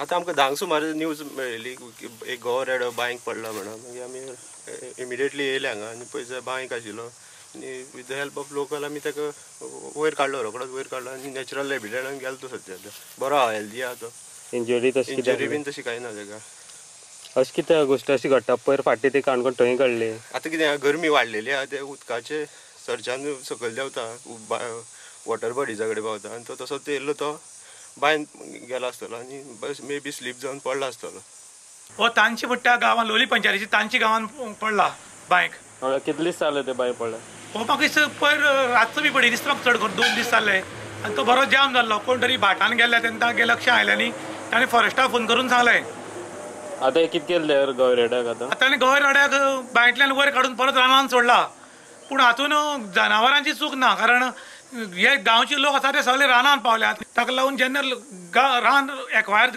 आतां आमकां 10 सुमार न्यूज मेळिल्ली एक गो रेडो बांयक पडला म्हणून. मागीर आमी इमिडिएटली येयले हांगा आनी पळय बांयक आशिल्लो आनी with the help of local आमी ताका वयर काडलो, रोकडोच वयर काडलो आनी नॅचरल हॅबिटेटान गेलो तो. सद्या बरो आहा, हेल्दी आहा तो. इंजरी तशी इंजरी बीन तशी कांय ना ताका. अशें कितें गोश्ट अशी घडटा? पयर फाटीं ते काणकोण थंय घडली. आतां कितें गरमी वाडलेली आहा, ते उदकाचे सरच्यान सकयल देंवता, वॉटर बॉडीजा कडेन पावता आनी तो तसोच येयल्लो तो बांयन गेलो आसतलो आनी बस मे बी स्लीप जावन पडला आसतलो. हो तांची म्हणटा गांवान लोली पंचायतीची तांची गांवान पडला बांयक. कितले दीस जाले ते बांय पडले? हो म्हाका दिसता पयर रातचो बी पडिल्ली दिसता म्हाका, चड करून 2 दीस जाले आनी तो बरो जाम जाल्लो. कोण तरी भाटान गेल्ले तेन्ना तांगे लक्ष आयलें आनी ताणें फॉरेस्टाक फोन करून सांगलें. आतां कितें केलें गवेरेड्याक? आतां ताणें गवेरेड्याक बांयंतल्यान वयर काडून परत रानान सोडला. पूण हातून जनावरांची चूक ना, कारण हे गांवचे लोक आसा ते सगळे रानान पावल्यात. ताका लागून जेन्ना रान एक्वायर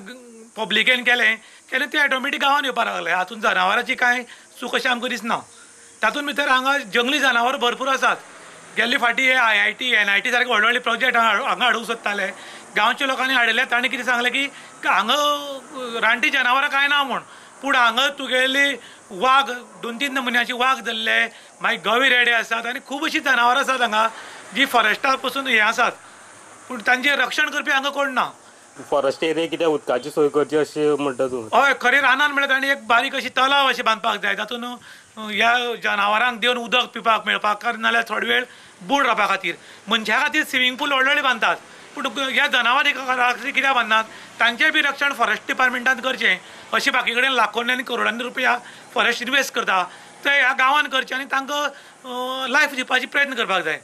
पब्लिकेन केलें तेन्ना ते ऑटोमॅटीक गांवान येवपाक लागले. हातून जनावरांची कांय चूक अशें आमकां दिसना. तातूंत भितर हांगा जंगली जनावर भरपूर आसात. गेल्ले फाटी हे IIT NIT सारके व्हडले व्हडले प्रोजेक्ट हांगा हाडूंक सोदताले. गांवच्या लोकांनी हाडिल्ले, ताणें कितें सांगलें की हांगा रानटी जनावरां कांय ना म्हूण, पूण हांगा तुगेली वाग 2-3 नमुन्याची वाग जाल्ले, मागीर गवे रेडे आसात आनी खूब अशीं जनावरां आसात हांगा जी फॉरेस्टा पसून हें आसात, पूण तांचें रक्षण करपी हांगा कोण ना. फॉरेस्ट एरिया कित्याक उदकाची सोय करची अशें म्हणटा तूं? हय, खरें रानान म्हळ्यार ताणें एक बारीक अशी तलाव अशें बांदपाक जाय, तातूंत ह्या जनावरांक देवन उदक पिवपाक मेळपाक, कारण नाल्यार थोडो वेळ बूड रावपा खातीर. मनशा खातीर स्विमींग पूल व्हडले व्हडले बांदतात, पूण ह्या जनावरां खातीर कित्याक बांदनात? तांचें बी रक्षण फॉरेस्ट डिपार्टमेंटान करचें. अशें बाकी कडेन लाखोंनी आनी करोडांनी रुपया फॉरेस्ट इन्वेस्ट करता, ते ह्या गांवान करचें आनी तांकां लायफ दिवपाची प्रयत्न करपाक जाय.